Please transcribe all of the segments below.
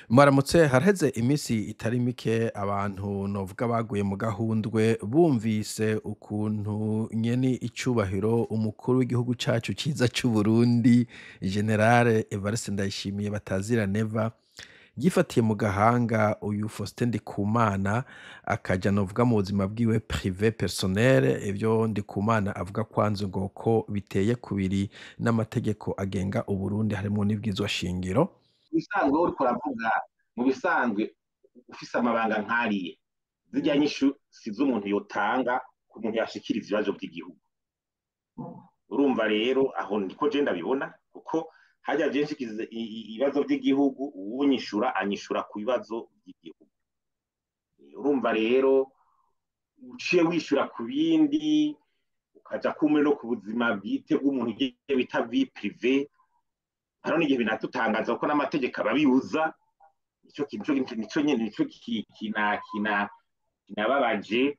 Mwaramutse. Haraheze iminsi itari mike abantu novuga baguye mu gahundwe bumvise ukuntu nyene icubahiro umukuru w'igihugu cacu ciza c'Uburundi, General Evariste Ndayishimiye batazira Neva, yifatiye mu gahanga uyu Faustin Ndikumana, akaja novuga mu buzima bwiwe privé, personnel. Ivyo Ndikumana avuga kwanza ngo ko biteye kubiri n'amategeko agenga Uburundi, harimwo n'ibwirizwa shingiro. Bisanzwe uriko uravuga, mu bisanzwe ufise amabanga nkariye, zirya nyishu si z'umuntu yotanga ku muntu yashikiriza ibibazo by'igihugu. Urumva rero aho niko je ndabibona, kuko harya je nshikiza ibibazo by'igihugu, uwunyishura anyishura ku bibazo by'igihugu. Urumva rero uciye wishura ku bindi, ukaja kumwe no ku buzima bwite bw'umuntu ugiye bita vie privée, hariho n'igihe binatutangaza, kuko n'amategeko ababibuza. Nico nyene nico kinababaje,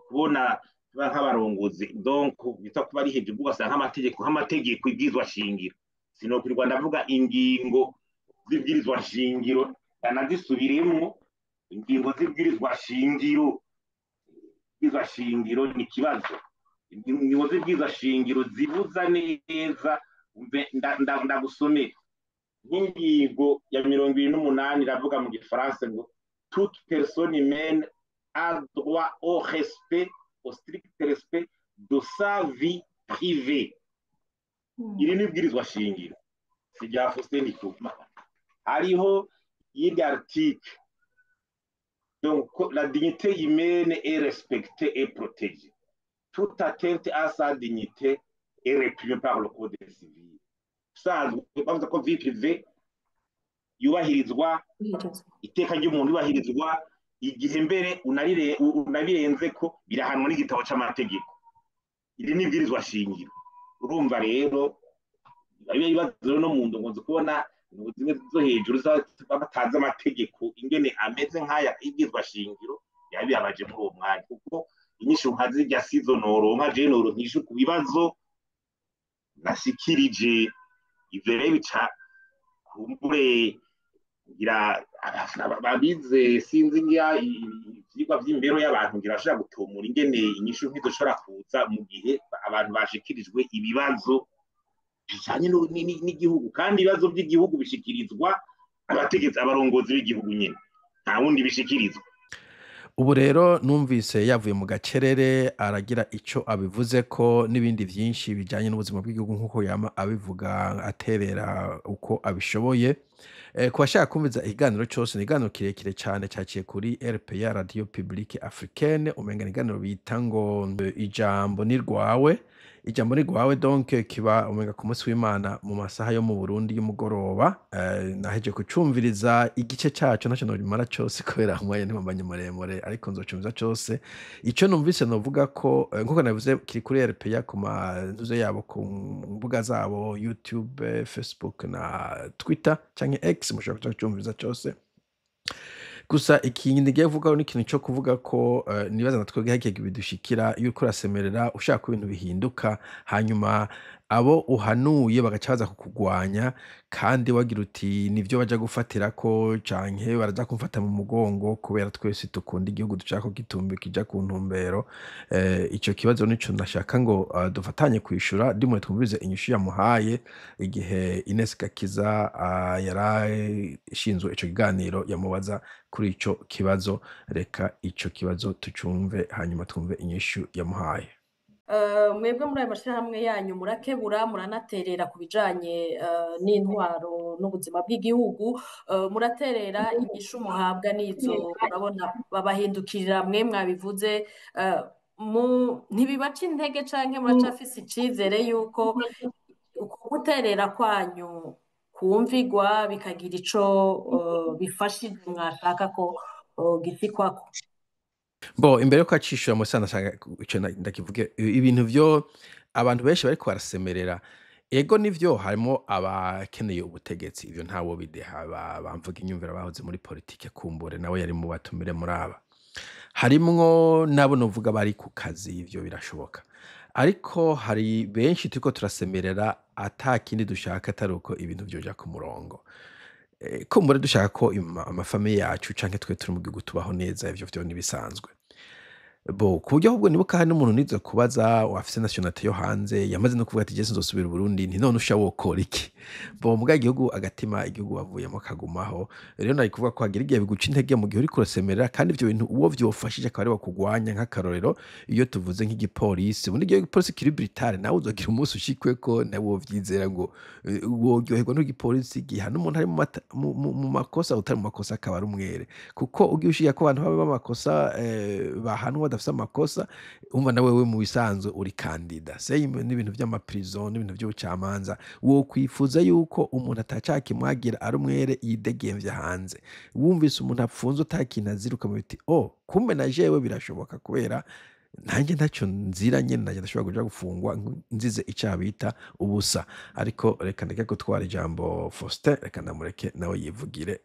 kubona tuba nk'abarongozi, donc bita kuba ari hejuru, ugasanga nk'amategeko ibwirizwa shingiro, sinokwirirwa ndavuga ingingo z'ibwirizwa shingiro, ndanazisubiremwo. Ingingo z'ibwirizwa shingiro, ibwirizwa shingiro ni ikibazo. Ingingo z'ibwirizwa shingiro zibuza neza. Umve, ndagusomera nk'ingingo ya 28, iravuga mu gifaransa ngo: "Toute personne humaine a droit au respect, au strict respect de sa vie privée." Iri ni ibwirizwa shingiro, si rya Faustin Ndikumana. Hariho iyindi article, donc: "La dignité humaine est respectée et protégée. Toute atteinte à sa dignité est réprimée par le code civil." Usanzwe bavuze ko vie privée yubahirizwa, iteka ry'umuntu yubahirizwa, igihe mbere unabirenze ko birahanwa n'igitabo c'amategeko. Iri ni ibwirizwa shingiro. Urumva rero biba ibibazo rero no mu ndongozi kubona zimwe zo hejuru batazi amategeko ingene ameze nk'aya ibwirizwa shingiro, biba bibabaje muri uwo mwanya, kuko inyishu nka zirya sizo noronka je noronka inyishu ku bibazo nashikirije. Ivyo rero bica kumbure ngira babize, sinzi, ngira ivyigwa vy'imibereho y'abantu, ngira bashobora gutomora ingene inyishu nk'izo zishobora kuza mu gihe abantu bashikirijwe ibibazo bijanye n'igihugu, kandi ibibazo by'igihugu bishikirizwa abategetsi, abarongozi b'igihugu nyene, nta wundi bishikirizwa. Ubu rero numvise yavuye mu gacerere, aragira ico abivuze ko n'ibindi vyinshi bijanye n'ubuzima bw'igihugu, nk'uko yama abivuga, aterera uko abishoboye. Ku bashaka kumviza ikiganiro cose, ni ikiganiro kirekire cane caciye kuri RPA, Radio Publique Africaine. Umenga ni ikiganiro bita ngo "Ijambo ni rwawe". Ijambo ni rwawe, donc kiba umenga ku munsi w'Imana mu masaha yo mu Burundi y'umugoroba. Nahejeje kucumviriza igice caco, ntaco nobimara cose kubera umwanya ntiwambanye muremure, ariko nzocumviza cose. Ico numvise novuga ko, nkuko nabivuze, kiri kuri RPA, ku mantuze yabo, ku mbuga zabo, YouTube, Facebook na Twitter canke X, mushobora kuja kucumviriza cose. Gusa ikindi ngiye kuvugaho ni ikintu co kuvuga ko nibaza na twebwe hagiye bidushikira, iyo uriko urasemerera ushaka ko ibintu bihinduka, hanyuma abo uhanuye bagaca baza kukugwanya, kandi wagira uti nivyo baja gufatirako canke baraza kumfata mu mugongo, kubera twese dukunda igihugu, dushaka ko kija ku ntumbero. Ico kibazo nico nashaka ngo dufatanye kwishura. Ndimwe twumvirize inyishu yamuhaye igihe Ines Gakiza yarashinzwe ico kiganiro yamubaza kuri ico kibazo. Reka ico kibazo tucumve, hanyuma twumve inyishu yamuhaye. Mwebwe muri ayo mashirahamwe yanyu murakebura, muranaterera ku bijanye n'intwaro n'ubuzima bw'igihugu. Muraterera, inyishu muhabwa n'izo murabona babahindukirira mwe mwabivuze, ntibibaca intege canke muracafise icizere yuko uko guterera kwanyu kumvigwa, bikagira ico bifashije mwashaka ko gishikwako? Bo imbere yuko acishura musa, ndashaka ico ndakivuge. Ibintu vyo abantu benshi bariko barasemerera, ego nivyo, harimo abakeneye ubutegetsi, ivyo ntawo bideha. Bamvuga inyumvira bahoze muri politike, kumbure nawe yari mu batumire muri aba, harimwo nabo novuga bari ku kazi, ivyo birashoboka. Ariko hari benshi turiko turasemerera ata kindi dushaka atari uko ibintu vyoja ku murongo. Kumbure dushaka ko amafamiye yacu canke twe turi mu gihugu tubaho neza, ivyo vyo ntibisanzwe. Bo ku buryo ahubwo nibuka hari n'umuntu nize kubaza afise nationalité yo hanze, yamaze no kuvuga ati: "Je sinzosubira i Burundi." Nti: "None usha wokora iki?" Bo muga igihugu, agatima igihugu wavuyemo kagumaho. Rero nari kuvuga ko hagira igihe biguca intege mu gihe uriko urasemerera, kandi ivyo bintu uwo vyofashije akaba ariwe akugwanya. Nk'akarorero, iyo tuvuze nk'igipolisi, ubundi iyo igipolisi kiri brutal, nawe uzogira umunsi ushikweko, nawe wovyizera ngo woryoherwa n'igipolisi gihana umuntu ari mu makosa, utari mu makosa akaba ari umwere, kuko ugiye ushigikira ko abantu baba b'amakosa bahanwa badafise amakosa, umva na wewe mu bisanzwe uri candidat. Same n'ibintu vy'ama prison, n'ibintu vy'ubucamanza, wokwifuza yuko umuntu atacaha kimwagira ari umwere, yidegemvya hanze. Wumvise umuntu apfunzwe ata kintu azira, ukamenya uti: "Oh, kumbe na jewe birashoboka, kubera nanjye ntaco nzira nyene, nanje ndashobora kuja gufungwa nzize icaha bita ubusa." Ariko reka ndeke gutwara ijambo Faustin, reka ndamureke nawe yivugire.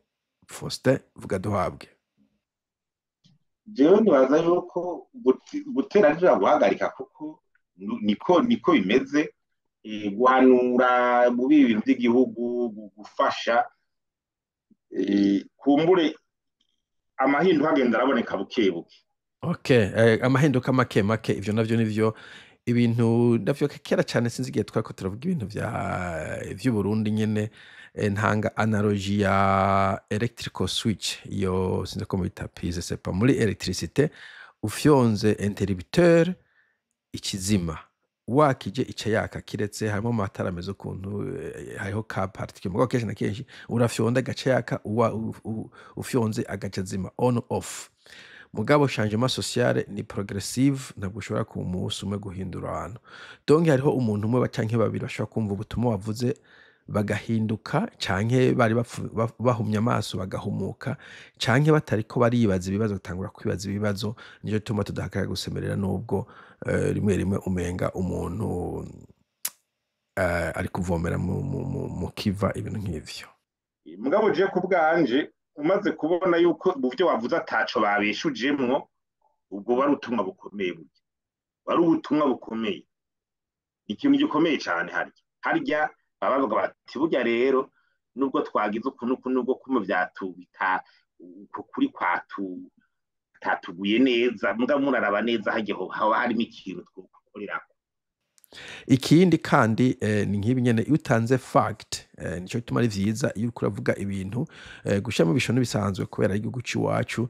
Faustin, vuga duhabwe. Jewe nibaza yuko gutera ntishobora guhagarika, kuko niko bimeze. Guhanura mubi ibintu by'igihugu, gufasha, kumbure amahinduka agenda araboneka buke buke. Okay, amahinduka make make, ivyo navyo nivyo ibintu ndavyo kera cane. Sinzi igihe twariko turavuga ibintu vy'Uburundi nyene, ntanga analogie ya electrical switch. Iyo sinzi ko mubita prise, c'est pas muri électricité, ufyonze interrupteur ikizima, wakije ica yaka, kiretse harimo amatara ameze ukuntu, hariho ka particulier. Mugabo kenshi na kenshi urafyonda agaca yaka, ufyonze agaca azima, on off. Mugabo changement social ni progressive, ntabwo ushobora ku munsi umwe guhindura abantu. Donc hariho umuntu umwe canke babiri bashobora kumva ubutumwa wavuze bagahinduka, canke bari bahumye amaso bagahumuka, canke batariko baribaza ibibazo batangura kwibaza ibibazo. Nico gituma tudahagarara gusemerera, nubwo rimwe rimwe umenga umuntu ari kuvomera mu kiva, ibintu nk'ivyo. Mugabo je ku bwanje, umaze kubona yuko mu byo wavuze ataco babeshujemwo, ubwo wari ubutumwa bukomeye, burya wari ubutumwa bukomeye, ikintu gikomeye cane. Harya baba bavuga bati: "Burya rero nubwo twagize uku n'uku, nubwo kumwe vyatubita uku kuri kwatu tatuguye neza, mugabo muraraba neza harya haba harimo ikintu twokorerako." Ikindi kandi ni nk'ibi nyene, iyo utanze fact, nico gituma ari vyiza iyo uriko uravuga ibintu gushiramo ibishono bisanzwe, kubera ari igihugu c'iwacu,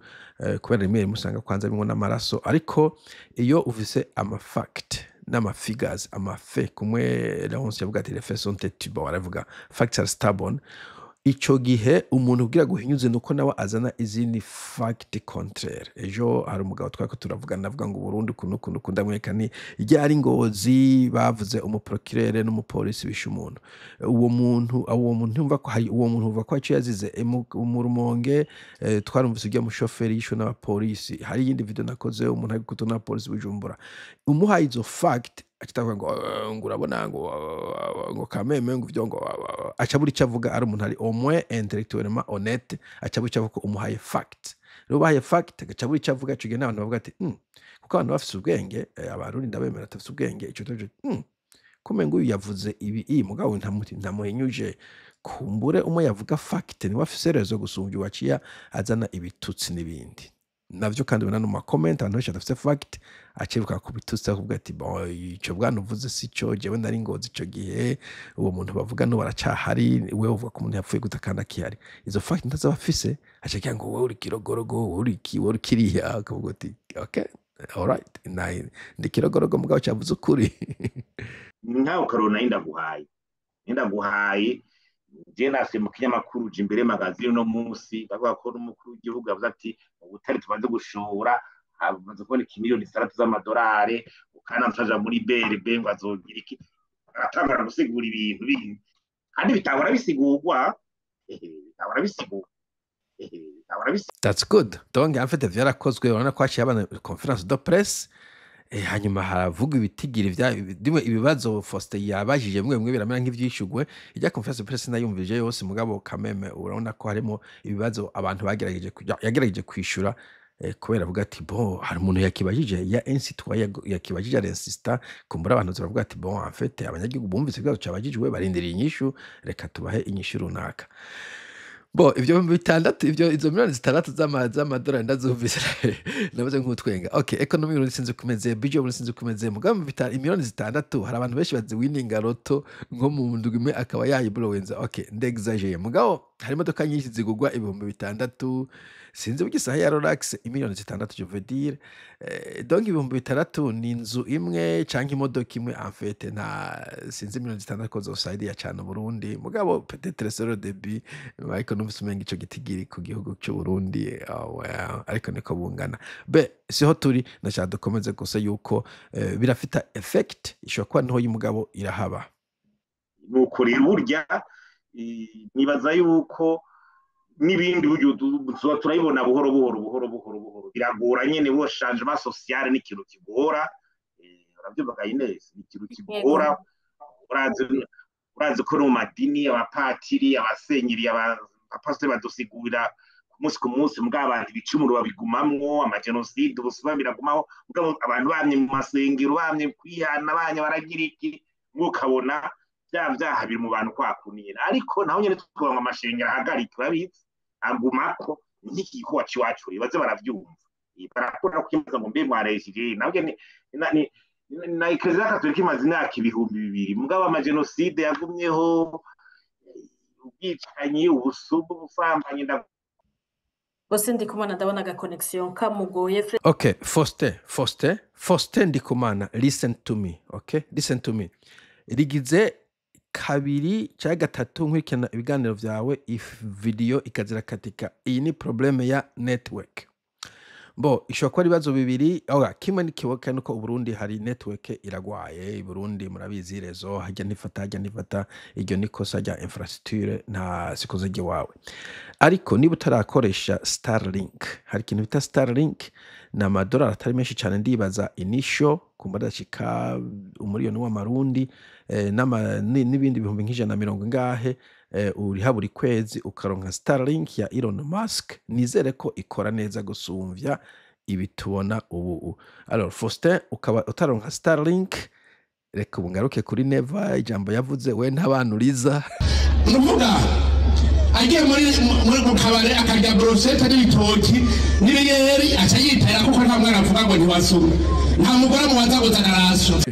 kubera rimwe rimwe usanga kwanza harimwo n'amaraso. Ariko iyo ufise ama fact n'ama figures, ama faits, kumwe Leonce yavuga ati: "Les faits sont têtus", bon, aravuga facts are stubborn. Ico gihe umuntu kugira guhinyuze nuko nawe azana izindi fact contraire. Ejo hari umugabo twariko turavugana, avuga ngo Burundi uku n'uku n'uku. Ndamwereka nti ryari Ngozi bavuze umuprocureur n'umupolisi bishe umuntu, uwo muntu ntumva ko hari uwo muntu uvuga ko ico yazize. Mu Rumonge twarumvise urya mushoferi yishwe n'abapolisi. Hari iyindi video nakoze, umuntu ari gukubitwa n'abapolisi Bujumbura. Umuhaye izo fact, aca ngo ngo urabona ngo kameme ngo ivyo ngo aca abura ico avuga. Ari umuntu ari au moins intellectuellement honnête, aca abura ico avuga ko umuhaye fact. Rero ubahaye fact agaca abura ico avuga, ico gihe n'abantu bavuga ati kuko abantu bafise ubwenge, Abarundi ndabemera bafise ubwenge, ico cyo kumenga uyu yavuze ibi i mugabo ntamuhinyuje. Kumbure umwe yavuga fact niwe afise raison gusumvya uwaciye azana ibitutsi n'ibindi navyo. Kandi ubona no mu ma comment, abantu benshi badafise fact aciruka ku bitutsi, akavuga ati: "Bon, ico bwana uvuze sico, jewe nari Ngozi ico gihe, uwo muntu bavuga n'ubu aracahari, wewe uvuga ko umuntu yapfuye gute kandi akihari?" Izo fact ntazaba afise, aca agira ngo wowe uri kirogorogo, wowe uri iki, wowe uri kiriya. Akavuga ati: "Okay, alright, ndi kirogorogo, mugabo cavuze ukuri." Nkawe karona ndaguhaye. Je nase mu kinyamakuru Jimbere Magazine uno munsi bavuga ko n'umukuru w'igihugu yavuze ati ubutare tumaze gushora hamaze kuboneka miliyoni 6 z'amadolari, ukanamfaja muri BRB ngo azogira iki, aratangura gusigura ibintu bindi kandi bitahora bisigurwa, bitahora bisigurwa, bitahora bisigurwa. That's good. Donc en fait vyarakozwe, urabona ko haciye haba conférence de presse, hanyuma haravuga ibitigiri vya bimwe, ibibazo Faustin yabajije bimwe bimwe biramera nk'ivyishugwe. Irya conférence de presse nayumvije yose, mugabo kameme urabona ko harimo ibibazo abantu bagerageje yagerageje kwishura, kubera avuga ati: "Bon, hari umuntu yakibajije ya un citoyen yakibajije, arinsista." Kumbura abantu baravuga ati: "Bon, en fait abanyagihugu bumvise ibibazo cabajijwe, barindiriye inyishu, reka tubahe inyishu runaka." Bo ivyo 6000, ivyo izo miliyoni 6 z'amadolari ndazumvise, nabuze nk'utwenga. Okay, economy y'Uburundi sinzi uko imeze, budget y'Uburundi sinzi uko imeze, mugabo miliyoni 6 hari abantu benshi baziwininga loto nko mu ndwi imwe akaba yayiblowinze. Okay, ndexageye, mugabo hari imodoka nyinshi zigurwa 6000, sinzi burya isaha ya Rolex imiliyoni 6, je veux dire, donc 6000 ni inzu imwe canke imodoka imwe en fait. Nta sinzi miliyoni 6 ko zosaidiya cane Uburundi, mugabo peut-être c'est le début, ariko numvise umenga ico gitigiri ku gihugu c'Uburundi, oh well, ariko niko bungana. Be siho turi, ndashaka dukomeze gusa yuko birafita effect ishobora kuba ntoyi mugabo irahaba. Nuko rero burya nibaza yuko n'ibindi buryo tuba turabibona buhoro buhoro buhoro buhoro buhoro, biragora nyene. Bo changement social ni ikintu kigora, uravyumva Ines, ni ikintu kigora. Urazi ko no mu madini abapatiri, abasenyeri, abapasiteri badusigurira ku munsi ku munsi, mugabo abantu ibicumuro babigumamwo, amajenoside, ubusuma biragumaho, mugabo abantu bamye mu masengero, bamye kwihana, bamye baragira iki, ukabona bya vyaha biri mu bantu kwa kunira. Ariko naho nyene tukuvuga ngo amashengero ahagarike, urabizi agumako nk'iki gikorwa c'iwacu, baze baravyumva, barakunda kwibaza ngo mbe mwareshije nabyo ni na Eklezia Katolika imaze imyaka 2000, mugabo amajenoside yagumyeho, ubwicanyi, ubusubu, ubusambanyi. Bose Ndikumana, ndabona aga connexion kamugoye. Okay, Faustin, Faustin, Faustin Ndikumana, listen to me, okay? Listen to me. Rigize kabiri cyangwa gatatu nkurikirana ibiganiro vyawe, if video ikazira katika. Iyi ni problème ya network. Bo ishobora kuba ari ibibazo bibiri. Oya, kimwe ni kiboka nuko Uburundi hari network iragwaye. I Burundi murabizi, réseau hajya ntifata, hajya ntifata. Iryo ni kosa rya infrastructure, nta sikoze ry'iwawe. Ariko niba utarakoresha Starlink, hari ikintu bita Starlink, ni amadolari atari menshi cyane, ndibaza inisho kumba adashika umuriyoni w'amarundi, n'ibindi bihumbi nk'ijana na mirongo ingahe, uriha buri kwezi ukaronka Starlink ya Elon Musk. Nizere ko ikora neza gusumvya ibi tubona ubu. Alors Faustin, ukaba utaronka Starlink, reka ubu ngaruke kuri Neva, ijambo yavuze we ntabanuriza. Nuvuga agiye muri mu kabare akarya brochette n'ibitoki n'ibiyeri, aca yitera kuko nta mwana avuga ngo ntiwasoma, nta mugore amubaza ngo zana ration.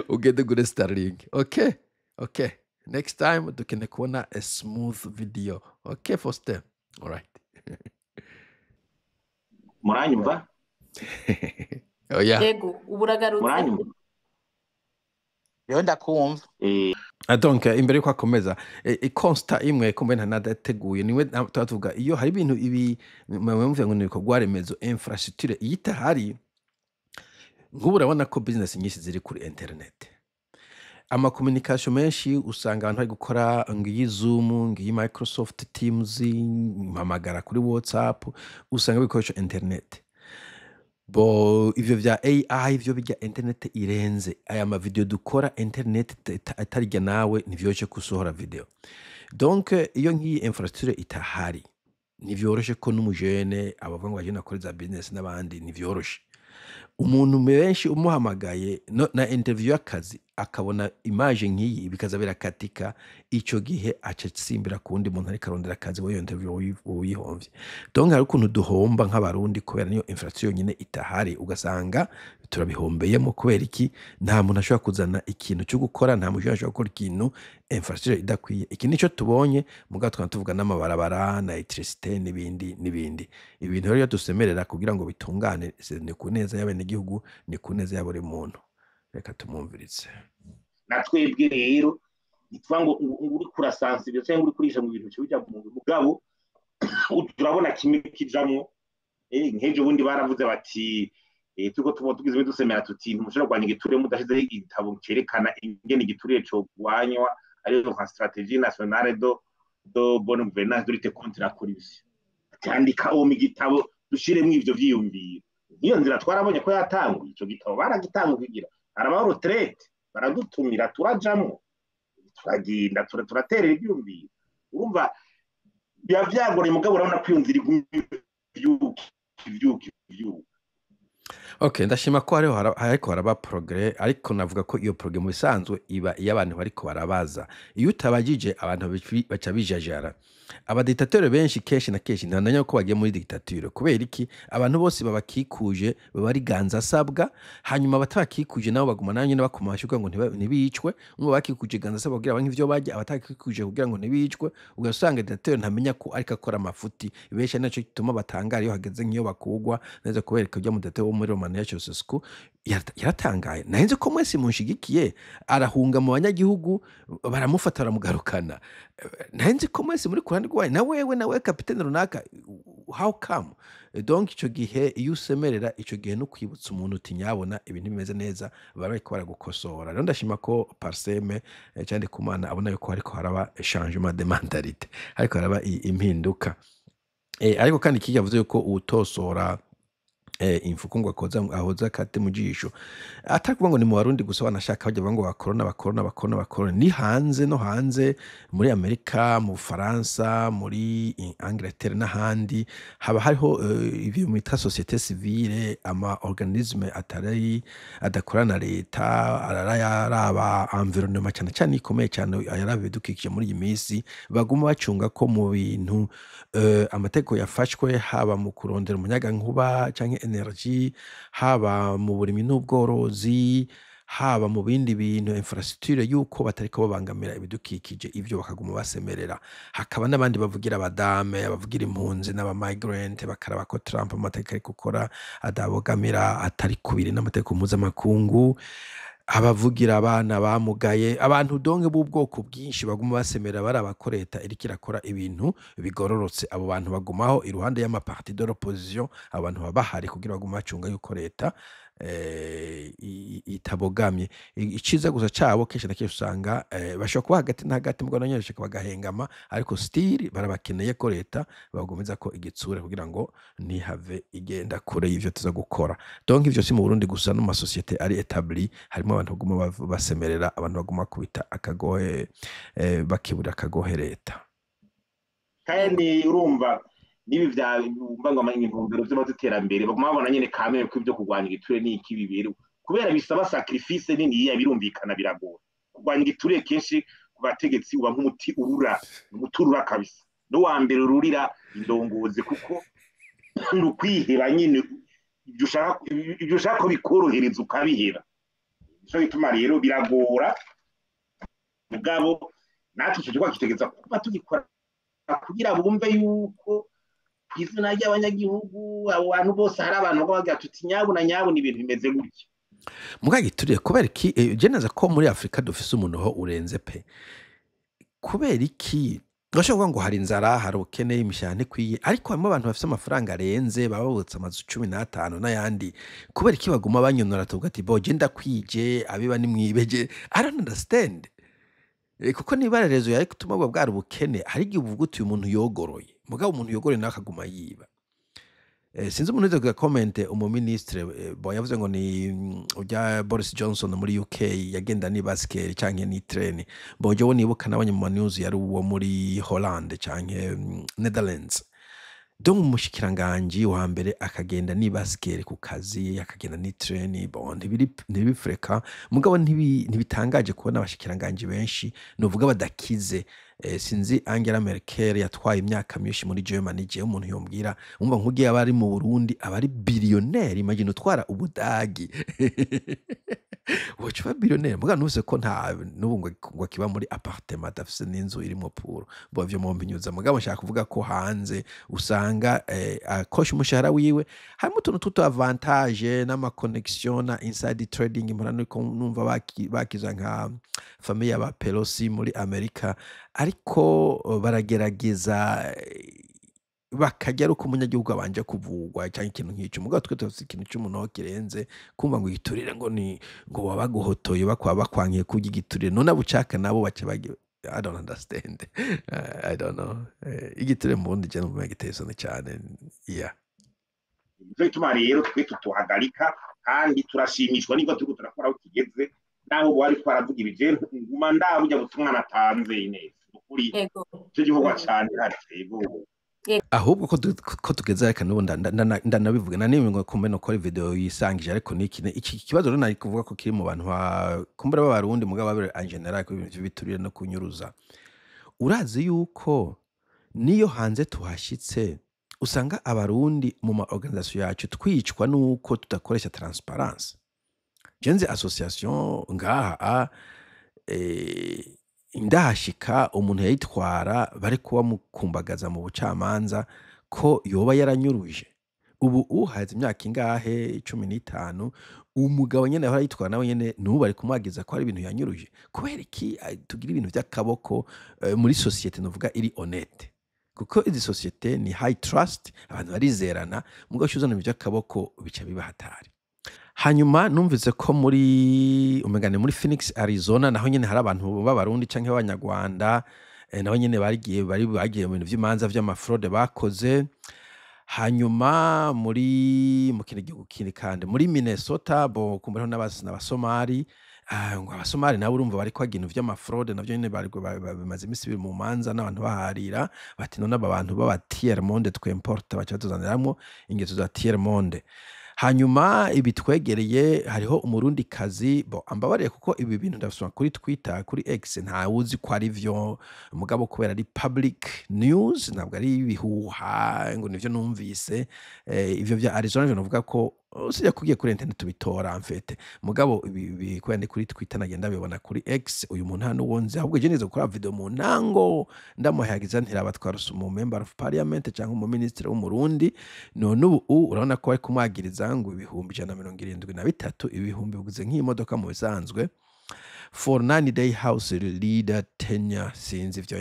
Ugende gure Starlink. Okay, next time dukeneye kubona a smooth video. Okay Faustin, alright. Muranyumva? Oya. Yego, ubu uragarutse. Muranyumva? Rero ndakumva. Ah, donc imbere yuko akomeza, constat imwe kumbe ntanateguye niwe tuba tuvuga iyo hari ibintu ibi mwumve ngo ni ibikorwa remezo, infrastructure, iyo itahari, nk'ubu urabona ko business nyinshi ziri kuri internet, ama communication menshi usanga abantu bari gukora ngiyi Zoom, ngiyi Microsoft Teams, mpamagara kuri WhatsApp, usanga bikoresha internet. Bo ivyo vya AI ivyo bijya internet irenze. Aya ma video dukora, internet itarijya nawe ntivyoroshe gusohora video. Donc iyo nk'iyi infrastructure itahari, ntivyoroshe ko n'umujene abavuga ngo bagenda gukora za business n'abandi, ntivyoroshe. Umuntu benshi umuhamagaye no, na interview y'akazi, akabona image nk'iyi bikaza birakatika, ico gihe aca asimbira ku wundi muntu ariko arondera akazi, wowe iyo interview uyihomvye. Donc hari ukuntu duhomba nk'abarundi kubera niyo infrastructure yonyene itahari, ugasanga turabihombeyemo. Kubera iki? Nta muntu ashobora kuzana ikintu cyo gukora, nta muntu ashobora gukora ikintu infrastructure idakwiye. Iki nico tubonye, mugabo tukaba tuvuga n'amabarabara na electricité n'ibindi n'ibindi. Ibintu rero iyo dusemerera kugira ngo bitungane, ni ku neza y'abenegihugu, ni ku neza ya buri muntu. Reka tumwumvirize. Na twebwe rero ntituvuga ngo uri kurasansibira cyangwa uri kurisha mu bintu bijya mu mugabo, turabona kimwe kijamwo. Nk'ejo bundi baravuze bati turiko tuba tugize dusemera tuti ntimushobora kurwanya igiturire mudashizeho igitabo cerekana ingene igiturire cogwanywa, ariyo nka stratégie nationale de bonne gouvernance, de lutte contre la corruption. Cyandika uwo mu gitabo dushiremwo ivyo vyiyumviro. Nk'iyo nzira twarabonye ko yatanguye, ico gitabo baragitanguye kugira harabaho retraite, baradutumira, turajamwo, turagenda, turaterera ivyumviro. Urumva biba vyagoranye, mugabo urabona ko iyo nzira iguma ivyuka ivyuka ivyuka. Okay, ndashima ko hariho hariko haraba progrès, ariko navuga ko iyo progrès mu bisanzwe iba iyo abantu bariko barabaza. Iyo utabajije abantu baca bijajara. Abadiktateur benshi kenshi na kenshi ntananya ko bagiye muri dictature. Kubera iki? Abantu bose babakikuje baba ari ganza asabwa, hanyuma abatabakikuje nabo baguma nabo nyene bakoma amashyi kugira ngo ntibicwe. Umwe bakikuje ganza asabwa kugira banke ivyo barya, abatabakikuje kugira ngo ntibicwe. Ugasanga dictateur ntamenya ko ariko akora amafuti. Benshi ari naco gituma batangara iyo hageze nk'iyo bakugwa. Neza kubereka urya mudate wo muri Romania Ceausescu yaratangaye, nahenze ko mwese munshigikiye, arahunga mu banyagihugu baramufata baramugarukana. Nahenze ko mwese muri kuruhande rwayo, na wewe na wewe kapitene runaka, how come? Donc ico gihe iyo usemerera, ico gihe no kwibutsa umuntu uti nyabona ibintu bimeze neza, baba bariko baragukosora. Rero ndashima ko Parseme cyane kumana abona yuko hariko haraba changement de mentalité, hariko haraba impinduka. Ariko kandi kirya yavuze yuko uwutosora imfuku ngo akoza ahoza akate mu jisho, atari kuvuga ngo ni mu Barundi gusa, banashaka bajya bavuga ngo bakorona bakorona bakorona bakorona, ni hanze no hanze, muri Amerika, mu Bufaransa, muri Angleterre n'ahandi haba hariho ibintu bita société civile, ama organisme atari adakorana na leta, araraba environnement cyane cyane ikomeye cyane, ayaraba ibidukikije. Muri iyi minsi baguma bacunga ko mu bintu amategeko yafashwe, haba mu kurondera umuyagankuba canke energy, haba mu burimyi n'ubworozi, haba mu bindi bintu infrastructure, yuko batariko babangamira ibidukikije. Ivyo bakaguma basemerera. Hakaba n'abandi bavugira abadame, abavugira impunzi n'aba migrant, bakaraba ko Trump amategeko ari gukora adabogamira, atari kubiri n'amategeko mpuzamakungu, abavugira abana bamugaye, abantu donke b'ubwoko bwinshi baguma basemera baraba ko leta iriko irakora ibintu bigororotse. Abo bantu bagumaho iruhande y'amaparti de l'opposition. Abantu baba bahari kugira bagume bacunga yuko leta itabogamye. Iciza gusa cabo kenshi na kenshi usanga bashobora kuba hagati na hagati, mugabo nabo nyene bashika bagahengama, ariko still barabakeneye ko leta bagomeza ko igitsure kugira ngo ntihave igenda kure y'ivyo tuza gukora. Donc ivyo si mu Burundi gusa, no mu masosiyete ari établi harimo abantu baguma basemerera, abantu baguma bakubita akagohe, bakibura akagohe leta. Kandi urumva n'ibi vya wumva ngo intumbero z'iterambere, baguma babona nyene kamere ko ibyo kurwanya igiturire n'iki bibera, kubera bisaba sacrifice niniya, birumvikana biragora kurwanya igiturire. Kenshi ku bategetsi uba nk'umuti urura, umuti urura kabisa, n'uwa mbere ururira indongozi, kuko ni ukwiheba nyine ibyo ushaka ko bikorohereza ukabiheba. Nico gituma rero biragora, mugabo natwe ico gikorwa kitegeza kuba tugikora kugira bumve yuko ku izina ry'abanyagihugu abo bantu bose, hari abantu baguma bagira tuti nyabuna nyabuna ibintu bimeze gutya. Muga giturire kubera iki? Je neza ko muri Afrika dufise umunoho urenze pe. Kubera iki urashobora kuvuga ngo hari inzara, hari ubukene, imishahara ntikwiye, ariko harimo abantu bafise amafaranga arenze, baba bubatse amazu 15 n'ayandi. Kubera iki baguma banyonora? Tuvuga ati bo je ndakwije, abiba nimwibeje. I don't understand. Kuko niba rezo yari gutuma buba bwari ubukene, hari igihe uvuga uti uyu muntu yogoroye, mugabo umuntu yogoroye nawe akaguma yiba. Sinzi umuntu wigeze comment, umuministre bon yavuze ngo ni urya Boris Johnson muri UK yagenda ni basikeli canke ni train. Bon, jewe nibuka nabonye mu ma news yari uwo muri Holland canke Netherlands. Donc umushikiranganji wa mbere akagenda ni basikeli ku kazi, akagenda ni train. Bon, ntibiri ntibifreka, mugabo ntibitangaje kubona abashikiranganji benshi novuga badakize. Sinzi Angela Merkel yatwaye imyaka myinshi muri Germany, jewe umuntu yombwira umva nkugiye aba ari mu Burundi aba ari billionaire. Imagine utwara Ubudagi woca uba billionaire, mugabo ntuzi ko nta n'ubu ngo akiba muri appartement, adafise n'inzu irimwo pool. Bo ivyo mwompinyuza, mugabo nshaka kuvuga ko hanze usanga akosha umushahara wiwe, harimo utuntu tw'utu avantage n'ama connection na inside trading. Mpora niko numva bakiza nka famille y'aba Pelosi muri Amerika, ariko baragerageza bakajya ari uko umunyagihugu abanje kuvugwa cyangwa ikintu nk'icyo. Mugabo twe dufise ikintu c'umunoho kirenze kumva ngo igiturire, ngo ni ngo baba baguhotoye, bakwa bakwankiye kurya igiturire, none abucaka nabo baca bagira. I don't understand. I don't know. Igiturire mu Burundi je numva giteye isoni cyane, yeah. Nico gituma rero twe tutuhagarika, kandi turashimishwa n'ibyo turiko turakora aho kigeze, naho ubu ariko aravuga ibi, je nguma ndaba burya butumwa natanze neza ukuri. Ego. Ico gikorwa cane hari, yego. Ahubwo ko tugeze, reka n'ubu ndanabivuga na nimwe ngo kumbe nokora video yisangije, ariko niki iki kibazo rero nari kuvuga ko kiri mu bantu kumbura b'Abarundi, mugabo babere en général, ko ibintu vy'ibiturire no kunyuruza. Urazi yuko niyo hanze tuhashitse usanga Abarundi mu ma organisation yacu twicwa nuko tudakoresha transparence. Je nzi association ngaha ndahashika umuntu yayitwara bari kubamukumbagaza mu bucamanza ko yoba yaranyuruje. Ubu haze imyaka ingahe? 15. Umugabo nyene yahora ayitwara nawe nyene n'ubu bari kumwagiza ko hari ibintu yanyuruje. Kubera iki tugira ibintu vy'akaboko muri société novuga iri honnête? Kuko izi société ni high trust, abantu barizerana, mugabo uca uzana ibintu vy'akaboko bica biba hatari. Hanyuma numvise ko muri umenga ni muri Phoenix, Arizona, naho nyene hari abantu b'Abarundi canke b'Abanyarwanda, nabo nyene barigiye bari bagiye mu bintu vy'imanza vy'ama fraude bakoze. Hanyuma muri mu kindi gihugu kindi kandi muri Minnesota, bo kumbura n'Abasomali, ngo Abasomali nabo urumva bariko bagira ibintu vy'ama fraude, navyo nyene bari bimaze imisi biri mu manza n'abantu baharira bati: "None aba bantu b'aba tiers monde twimporta baca batuzaniramwo ingeso za tiers monde." Hanyuma ibitwegereye, hariho Umurundi kazi bo ambabariye, kuko ibi bintu ndabisoma kuri Twitter, kuri X, ntawuzi ko ari vyo, mugabo kubera ari public news, ntabwo ari ibihuha ngo nivyo numvise. Ivyo vya Arizona ivyo novuga ko usibye ko ugiye kuri internet ubitora en fait, mugabo ibi kubera ndi kuri Twitter nagenda bibona kuri X. Uyu muntu nta n'uwo nzi, ahubwo je nize gukora video mu ntango ndamuhayagiza ntiraba twarose umu member of parliament cyangwa umu ministre w'Umurundi. None ubu urabona ko bari kumwagiriza ngo 173,000, ibihumbi biguze nk'imodoka mu bisanzwe, for 90 day house leader tenure. Sinzi ivyo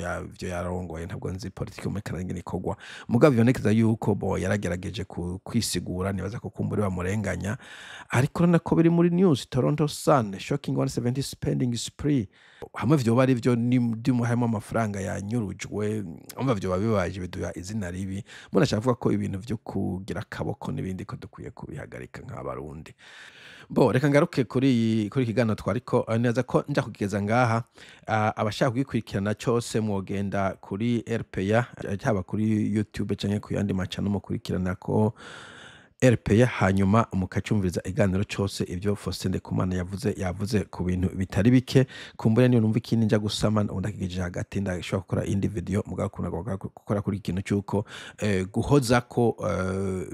yarongoye, ntabwo nzi politiki muri Canada ingene ikorwa, mugabo bibonekeza yuko bo yaragerageje kwisigura. Nibaza ko kumbura bamurenganya, ariko urabona ko biri muri news, Toronto Sun, shocking 170 spending spree. Hamwe vyoba ari vyo ndimo harimo amafaranga yanyurujwe, umva vyoba bibaje biduha izina ribi. Mbona ashaka kuvuga ko ibintu vyo kugira akaboko n'ibindi ko dukwiye kubihagarika nk'Abarundi. Bo reka ngaruke kuri iki kiganiro twariko, neza ko nja kugeza ngaha. Abashaka kugikurikirana cyose mwogenda kuri RPA, haba kuri YouTube canke ku yandi macano mukurikirana ko RPA, hanyuma mukacumviriza iganiro cyose ibyo Faustin Ndikumana yavuze ku bintu bitari bike. Kumbure niyo numva ikindi nja gusama ndakigejeje hagati, ndashobora gukora indi video, mugabo kuna gukora kuri ikintu cyuko guhoza ko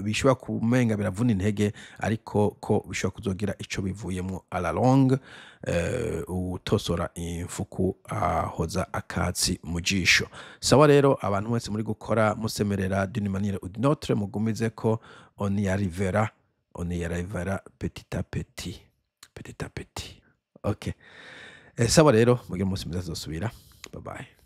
bishobora kumenga biravuna intege, ariko ko bishobora kuzogira ico bivuyemwo à la longue. Utosora imfuku ahoza akatsi mu jisho. Sawa rero, abantu mwese muri gukora musemerera d'une manière ou d'une autre, mugumize ko on y arrivera, on y arrivera petit à petit, petit à petit. Okay, sawa rero, mugire umunsi mwiza, tuzosubira. Bye bye.